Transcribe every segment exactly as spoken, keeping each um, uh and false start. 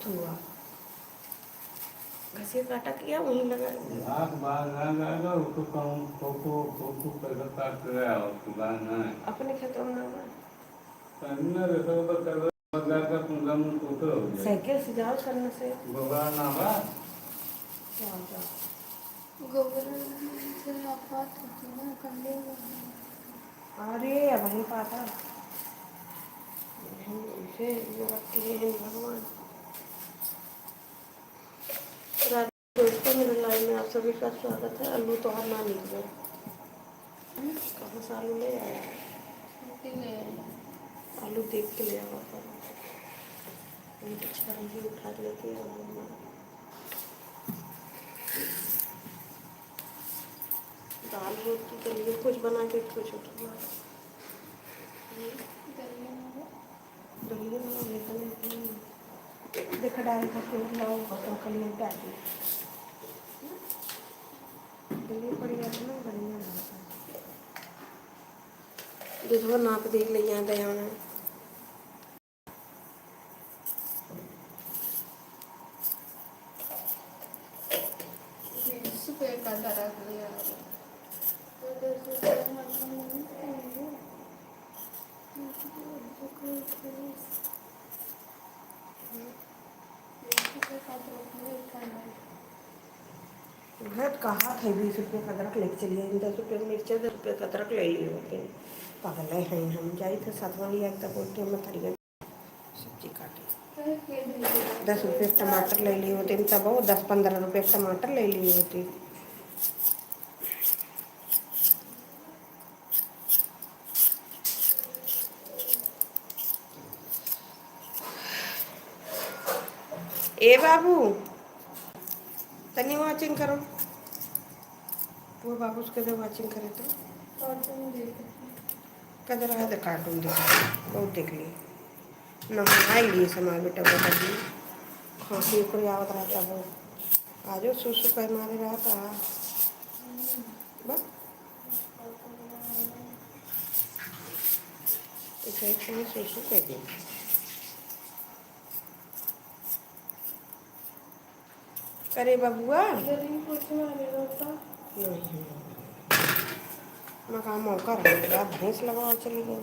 हुआ। घसिया काटा किया, वहीं लगा। घास बाहर ना जाएगा, उसको कम, कोको, कोको पैसा काट ले आओ, उसको बाहर ना है। अपने खेतवा में ना बा। साइकिल से जाओ, करने से। गोबरा ना बा। जाओ, जाओ। गोबरा से आप बात होती ना, कर लेंगे। अरे, अब वहीं पाता। इसे जो रखे हैं भगवान। दोस्तों, मेरे live में आप सभी का स्वागत है। आलू तो हर ना निकले। कहाँ से आलू ले आया? आलू देख के ले आवा था। हम तो छरंगी उठा लेके आलू में। दाल रोटी के लिए कुछ बना के कुछ उठा। दलिया में, दलिया में, देखा डाल करके लाओ, गरम कर लिया, डाल दिया। दलिया पड़ी रहता ना, बढ़िया रहता। दूधवा नाप देख ले, यहाँ दया में। बीस रुपये का डरा के ले आ रहे। तो दस रुपये में अपन नहीं खाएंगे। उहे त कहा था, बीस रुपये का अदरक लेके चलिए, दस रुपये का मिर्चा, दस रुपये का अदरक ले लिए होते। पागल है हम, जाई थे सातवां लिया, तब बोलते हम थरिया सब्जी काटे। दस रुपये का टमाटर ले लिए होते, तब वो दस पन्द्रह रुपये का टमाटर ले लिए होते। ए बाबू, तनी watching करो। वो बाबू से कह दे watching करे तो। कदर है तो cartoon देख, बहुत देख ली। नहाई लिए समाज बेटा, बता दी। खांसी ऊपर आवत रहता बहुत। आजो सुसु कह मारे रहता। बस। इसे इतने सुसु कह दे। करे बबुआ। जल्दी पोछे मारे रहता। नहीं। मैं कहा मौका रहा, भैंस लगाओ चली गई।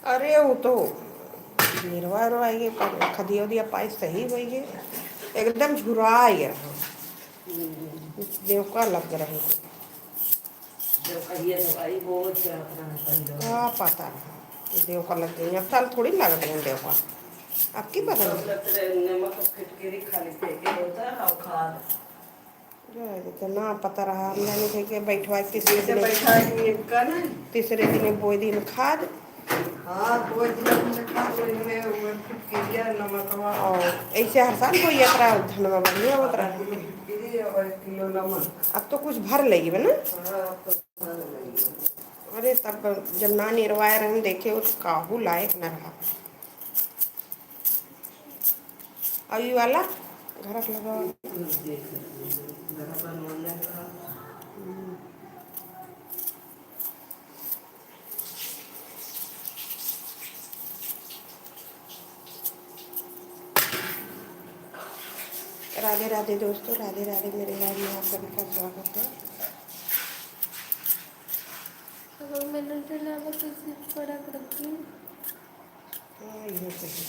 अरे, वो तो निरवा उरवा ये पर खदिया उदिया पाई सही होई है, एकदम झुरा गया। देवका लग रहे। जब कहिए तो भाई बहुत जात रहा पहले। का पता रहा कि देवका लग गई। अब साल थोड़ी लागत रहे देवका। अब की पता सब नहीं। लगते रहे, नमक और फिटकिरी खाली फेंके होता है और खाद। जो है, तो ना पता रहा, हम जाने थे कि बैठवा के तीसरे जैसे दिन, बैठा के इनका ना। तीसरे दिन बोए दिन खाद। हाँ, बोए दिन खाद, वही में वो फिटकिरिया, नमकवा। और ऐसे हर साल बोई जात रहा, धनवा बढ़िया होत रहा। फिटकिरी और एक किलो नमक। अब तो कुछ भर लेगी बे ना? हाँ, अब तो अरे, तब जब ना निरवाए रहन, देखे, वो तो काहू लायक न रहा। अब ई वाला घरक लगाओ। हम्म। राधे राधे दोस्तों, राधे राधे। मेरे live में आप सभी का स्वागत है। अगर मैंने डलावा तो सिर्फ कड़क रखी। हाँ, ये सही।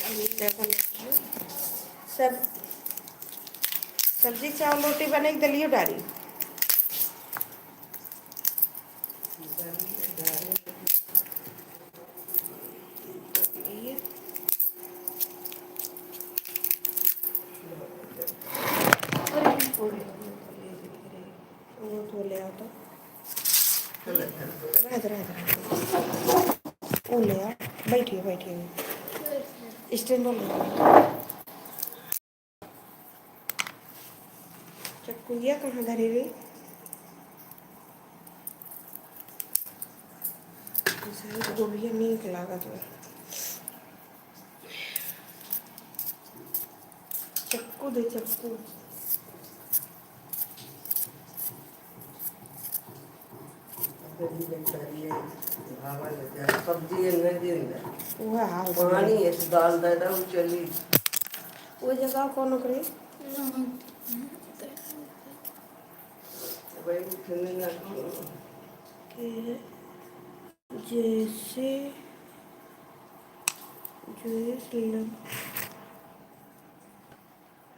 अब ये क्या करना है? सब, सब्जी, चावल, रोटी बने के दलियो डारी। वो तो ले आओ तो। रह दे, रह दे, रह दे। वो ले आओ। बैठिए, बैठिए। Stand ले आओ। चक्कुइया कहाँ धरे रे? शायद गोभिया नीक लागत बा। चक्कू दे, चक्कू। सब्जी एन्ने दिन दे। उहे हाल बा। पानी है, दाल दे दो, चली। वो जगह कौन करे? वही उठने ना। के जैसे, जैसे लग-,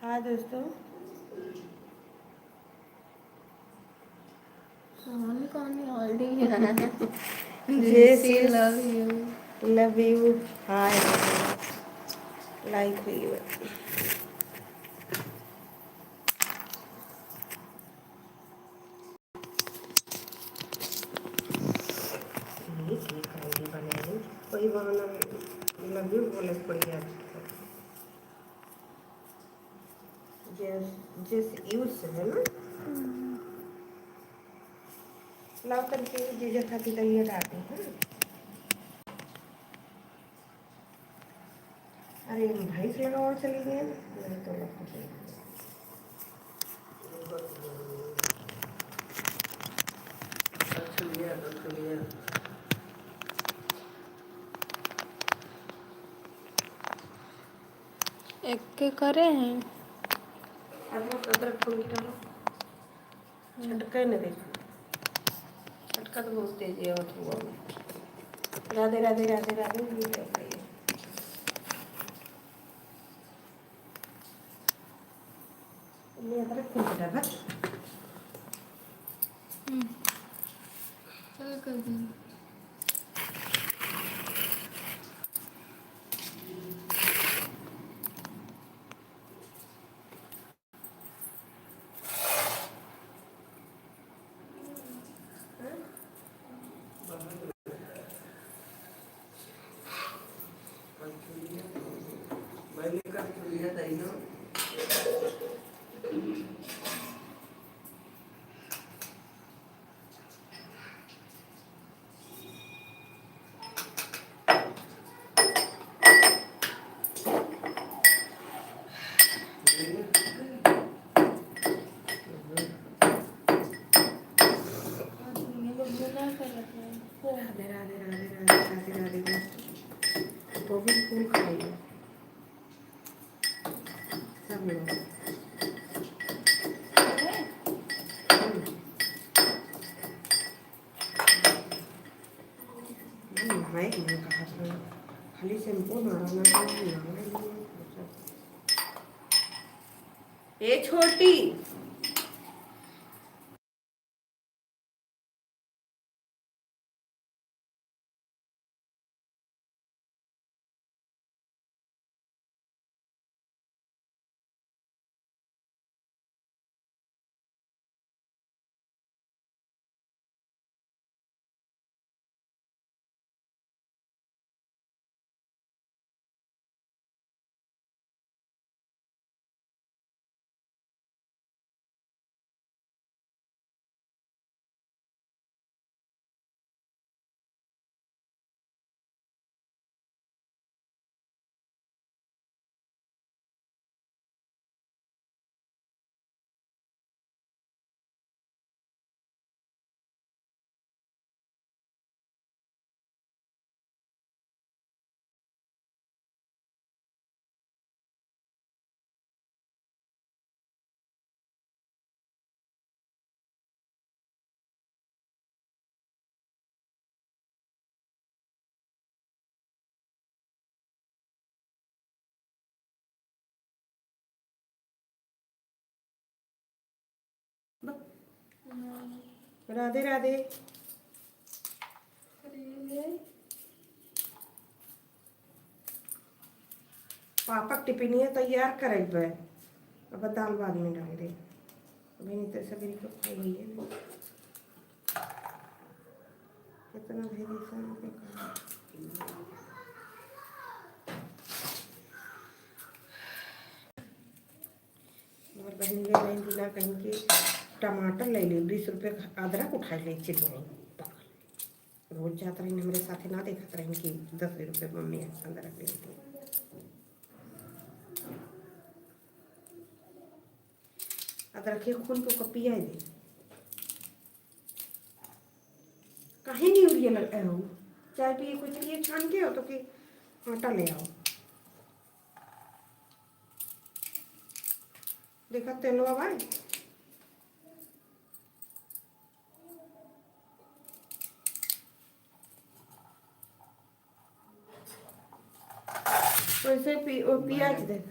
हाँ दोस्तों, कौन कौन already है? जेसी जेसी love you। Love you। हाँ, like हुई है। ये एक ID बने रही, कोई बहाना love you बोले के पड़ गया। Yes, yes, use से है ना? हम्म। लाओ करके जीजा खातिर तो ये डाल दे, हाँ? अरे, भैंस लगाओ, चली गई ना, नहीं तो लग तो गई। एक के करे हैं। अदरक, अदरक फूल डालो। छटके न देखो, छटका तो बहुत तेज है, और हुआ में। राधे, राधे, राधे, राधे, ये देख रही है। ये अदरक फूल डाला। हम्म। चलो कर दूँगी। राधे, राधे, राधे, राधे, राधे, राधे। गोभी फूल खाइए। सब लोग। हम्म। नहाए के मन कहत रहे। खाली shampoo मारा ना, नहाए के मन। ए छोटी। राधे राधे। पापा के टिफिनिया तैयार करे बे। अब दाल बाद में डाल दे। अभी नहीं तो सवेरे को खाई है ना। कितना भेजे सन के कहा। हमार बहिन ले रही बिना कहीं के टमाटर ले ली, बीस रुपये का अदरक उठा ले, चिल्लाई। रोज जात रहिन हमरे साथे, ना देखत रहिन कि दस रुपये मम्मी अंदर रख लेती। अदरक के खून को कपिया दे। काहे नहीं उड़िए लग रहे हो? चाय पिए कोई चलिए छान के हो तो कि आटा ले आओ। देखा तेलवा भाई। वैसे पी-, वो पियाज दे।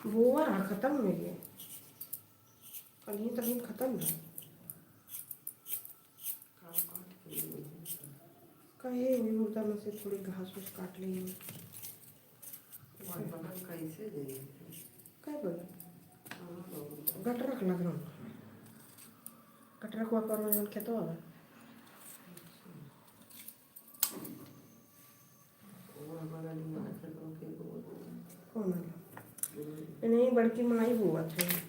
बोआ रहा, खत्म हो गया। कल ही तक खत्म है। कहे भी मुर्दा में से थोड़ी घास उस काट लेंगे। वही बगल कैसे जाइए? कई बगल? हाँ, बगल। गटरक लग रहा। गटरक ऊपर में जौन खेतवा बा। वो हमारा दिमाग है, तो फिर वो कौन है? हम्म। नहीं, बड़की माई बोवत है।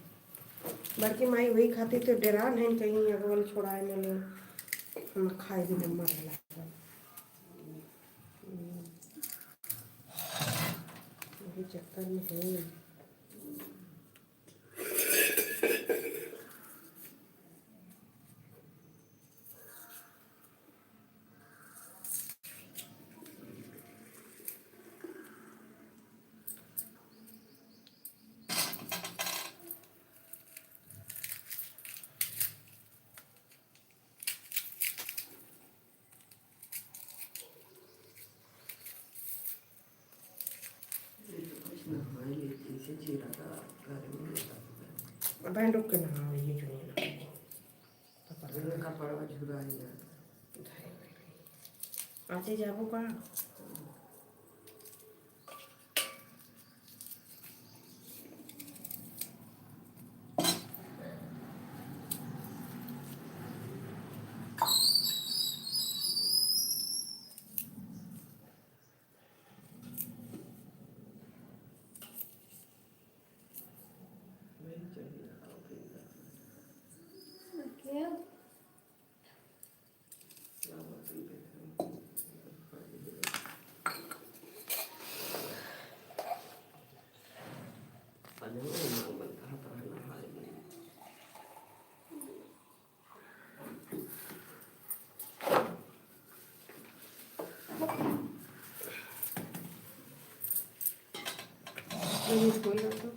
बड़की माई वही खातिर तो डेरान है, कहीं अगवल छोड़ाए न ले, हम खाए भी न मरे लागल। हम्म। वही चक्कर में है। ये तो कुछ नहाए लेते, इसे जीरा का गर्मी होता है। अब बहन रुक के नहाओ, ये जो है ना। कपड़ा झुराई जाता। आते जाबो का? यही खोला तो,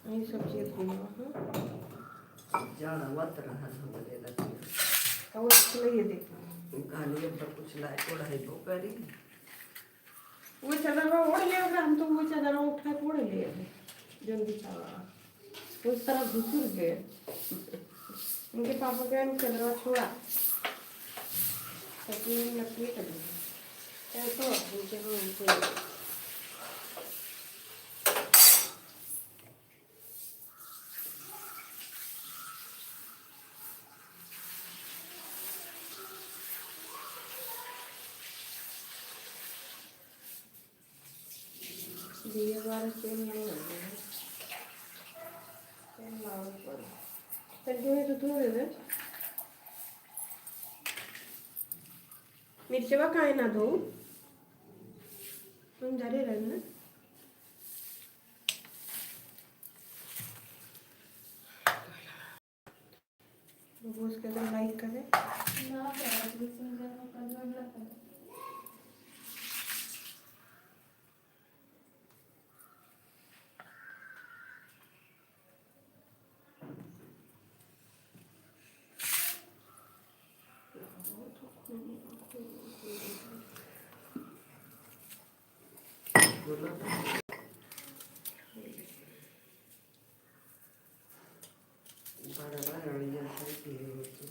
यही सब चीज खोला, हाँ। जाड़ा वत रहल हमरे लगे। और इसको ये देखो। कहानी अब तो कुछ लाए को रहे वो करी। वो चादर ओढ़ ले, हम तो वो चादर उठा के ओढ़ ले, जल्दी चादर। उस तरह घुसुर गए। उनके पापा के हम चंद्रमा छोड़ा। ताकि हम नकली कर दें। ऐसा उनके हम उनको दिए बार तेल नहीं लगे है। तेल लाओ ऊपर। तेल के में तो तू दे दे। मिर्चवा काहे ना धो? तुम डरे रहे ना। वो उसके अंदर लाइक करे। बड़ा बड़ा अड़िया साइड के है वो तो।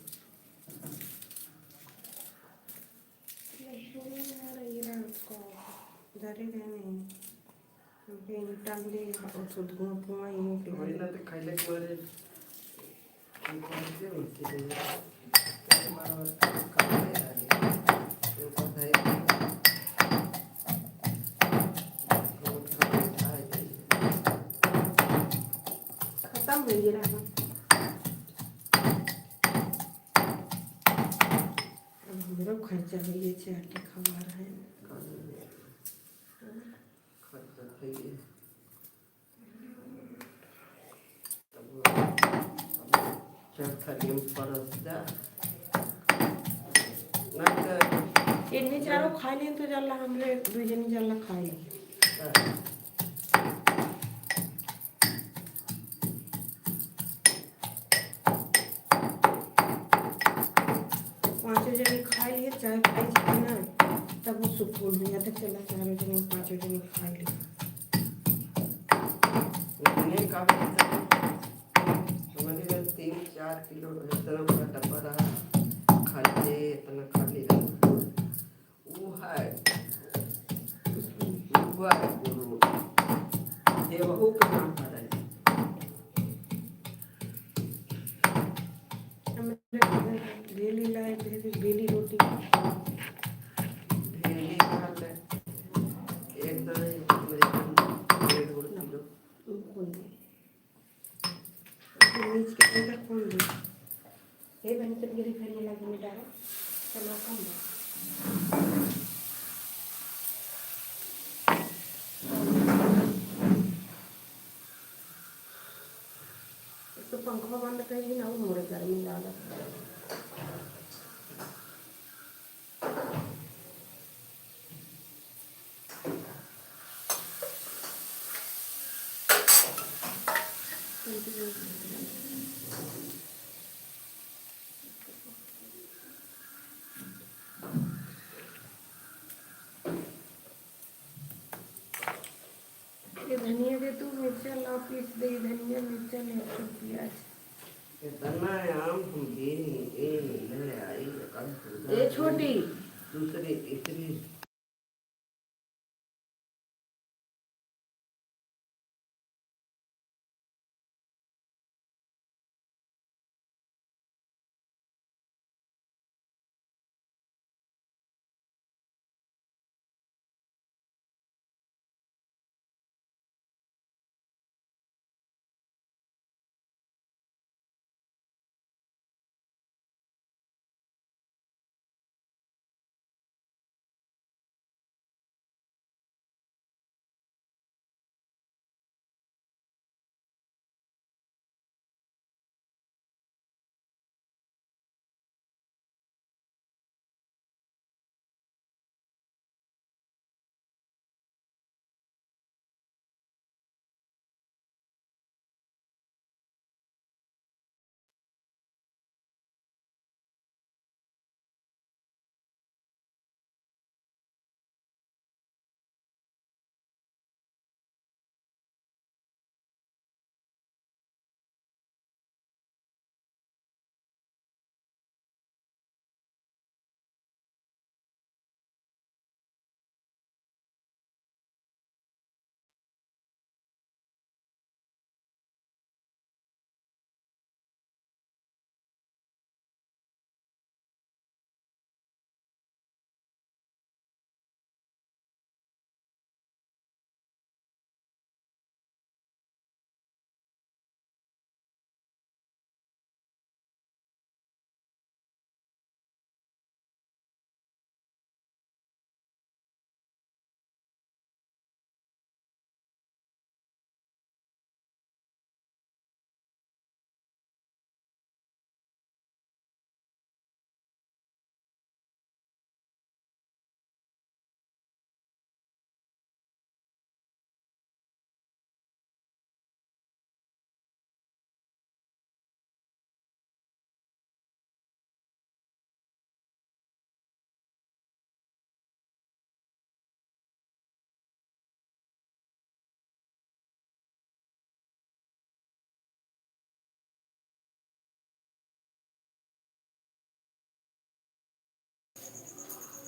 लड्डू में आ रही रात को डरे गए नहीं। हमके ईंटा ले और तो धुआं धुआं ही निकल वही ना तो खाइले के मारे। खत्म हो गया रहा। हमरो खर्चा होइए, चार ठे खवार है। खर्चा होइए। चल, थरिया में परस जा। ना तो इन्हीं चारों खा लें तो जाला, हमरे दू जनी जाला खा लें। हाँ। पाँचों जने खा लिए, चाय पानी से ना, तब वो सुकून हो जाता। चला, चारों जने, पाँचों जने खा लिए। उतने का भी, समझ लो, तीन चार किलो इतना बड़ा डब्बा रहा, खा लिए, इतना खा लिए। वो है, वो है गुरु। ये बहू कहाँ पर है? हमरे घर बेली लाए थे, बेली रोटी। बेली खा ले। एक दाना अमेरिकन ब्रेड और खा लो। वो कौन है? नीच के अंदर कौन है? हे बहन, चल गिरी घर में लाके में डालो, चलो कम है। एक तो पंखा बंद करी ना, वो मोरे गर्मी लागत। ये धनिया के तू मिर्चा ला पीस दे, धनिया, मिर्चा, लहसुन, प्याज। इतना आम हम भी नहीं, ए, ले आई, कल पूजा ए छोटी। दूसरी, तीसरी।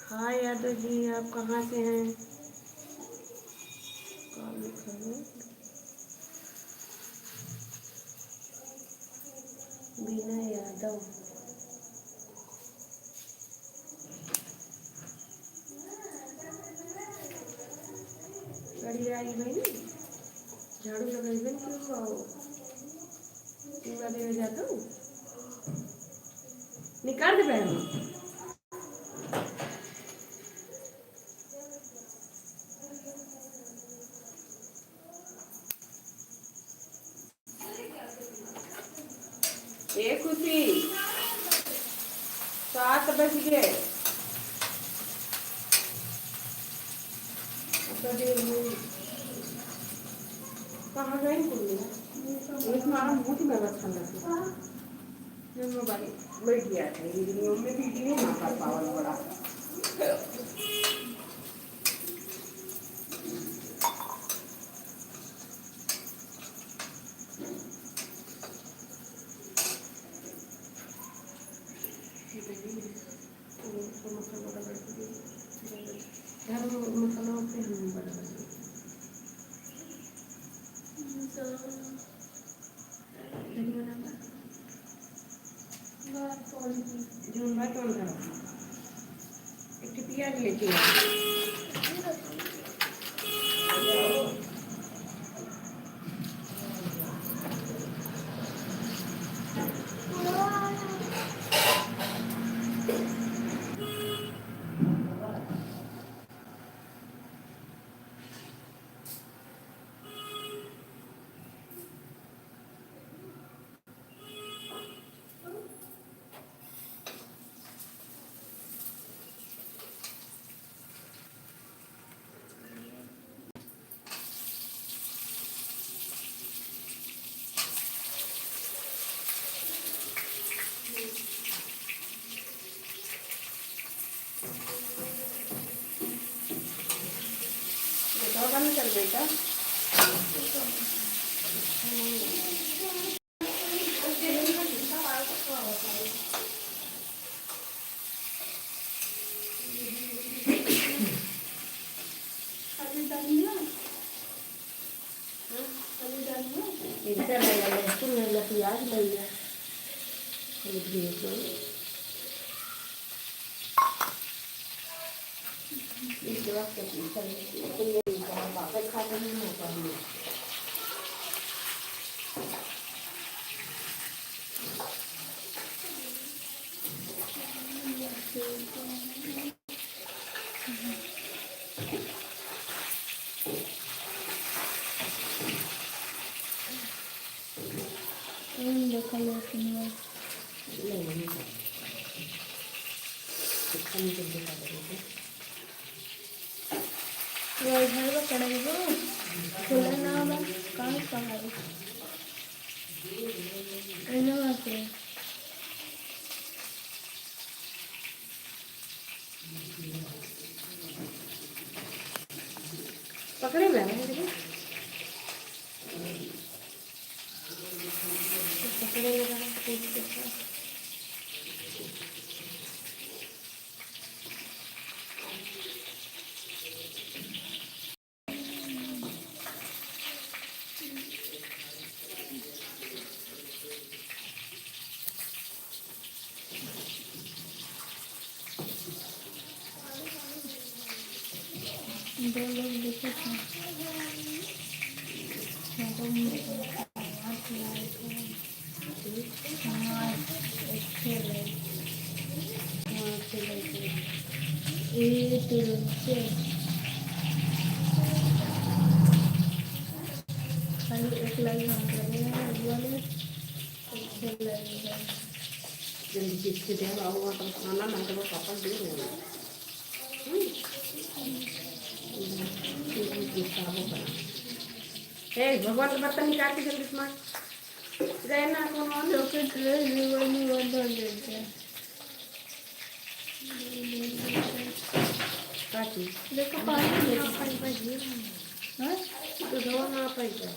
हाय यादव जी, आप कहाँ से हैं? का लिखा है? बीना यादव। गड़िया आई बहिनी, झाड़ू लगाई बहिनी, क्यों आओ? पूरा देवे जाता हूँ। निकाल दे बहन। सात बज गए। तो देर में कहाँ गई कुल्ली? ये तुम्हारा मुंह तो मैं बस खाना थी। ये मोबाइल बैठ गया था, ये वीडियो में वीडियो ना कर पावन बड़ा। जौन बा तौन धरो। एक ठे पियाज लेके आ। देखो, बंद कर बेटा। खाली धनिया, हाँ, खाली धनिया। मिर्चा लइला, लहसुन लइला, प्याज लइला। ये भेज दो। ये घर में कढ़ाई हो, खुला ना बा, कहाँ से पकाई? एने बाटे। पकड़े में है, देखो। पकड़े में रहा, तो इसके साथ। दो लोग दिखत हैं। हाँ, एक ठे लई, हाँ, एक ठे लई। ए, तो रुक से। खाली एक लाई हम करे हैं, ये वाले। एक ठे लाई है। जल्दी खींच के दे, और वहाँ पर खाना ना, तो वो पापड़ दे रहे हैं। हम्म। हम्म, ये साबुन बना। ए, भगवान का बर्तन निकाल के जल्दी से मार। गए ना, कौन और? लोग के ड्रेस भी बनी, वो धो देते हैं। का चीज? देखो, पानी ना पाई बा जी। हाँ? तो धो ना पाई बा।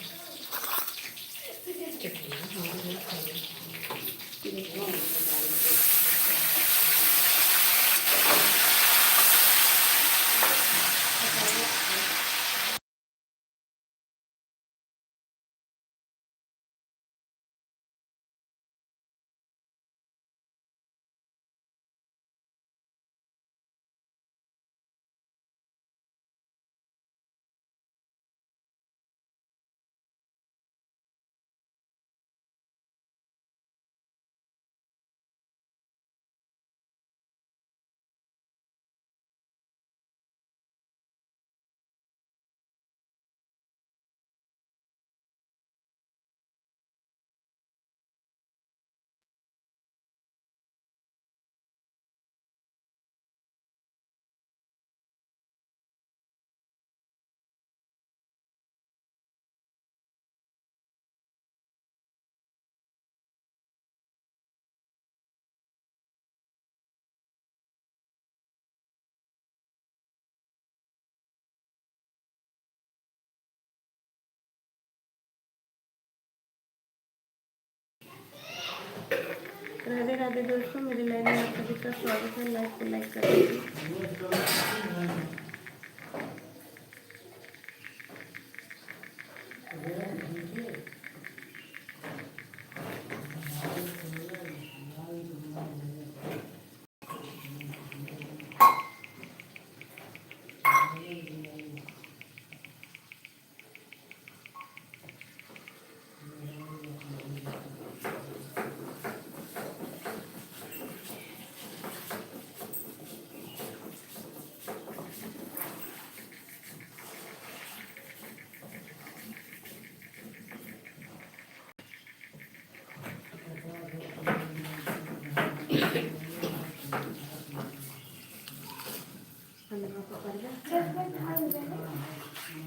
राधे राधे दोस्तों, मेरे लाइव में आप सभी का स्वागत है। लाइव को लाइक कर दीजिए।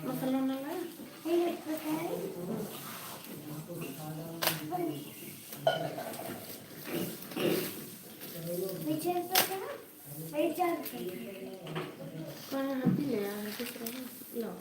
मसाला ना लाए? कौन हाथी ले आया है? दूसरा है? लो।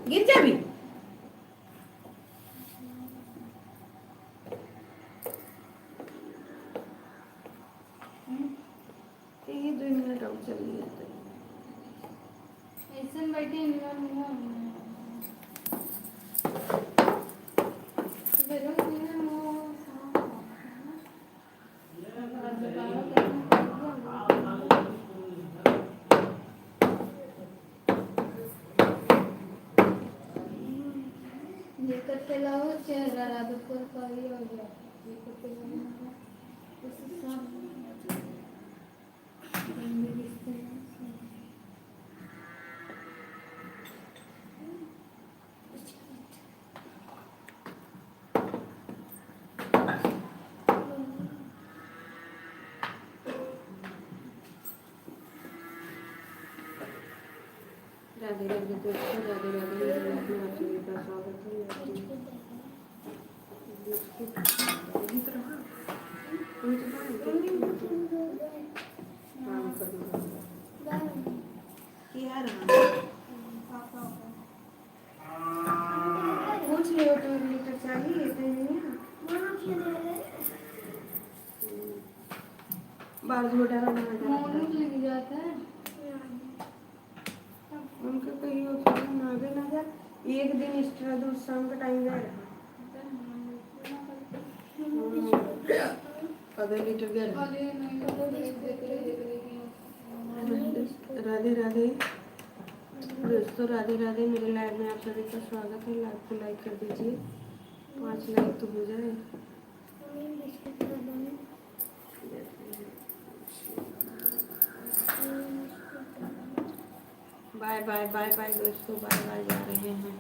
गिर जाबी। हम्म, तो ये दो मिनट और चलिए तो। ऐसे बैठे इनका मुंह। जेकर तेलाओ चेहरा राधेपुर का ही हो गया। जेकर तेलाओ उससे साफ गंदे दिखते हैं। राधे राधे दोस्तों, राधे राधे, मेरे vlog में आप सभी का स्वागत है। बिस्कुट, बिस्कुट, वही तो रहा। वही तो रहा, बिस्कुट। हाँ, कर दो। क्या रहा? पूछ लियो, दो लीटर चाहिए, इतने नहीं है। बार घोटा का ना जाता। मोनू के लिए जाता है। उनका कहियो थोड़ा ना भी ना जा, एक दिन extra दूध शाम का time दे रहा। आधा लीटर दे रहा। राधे राधे दोस्तों, राधे राधे। मेरे live में आप सभी का स्वागत है। Live को like कर दीजिए, पाँच like तो हो जाए। बाय बाय, बाय बाय दोस्तों, बाय बाय, जा रहे हैं।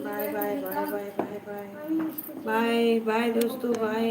Bye bye, bye bye, bye bye. Bye bye दोस्तों, बाय।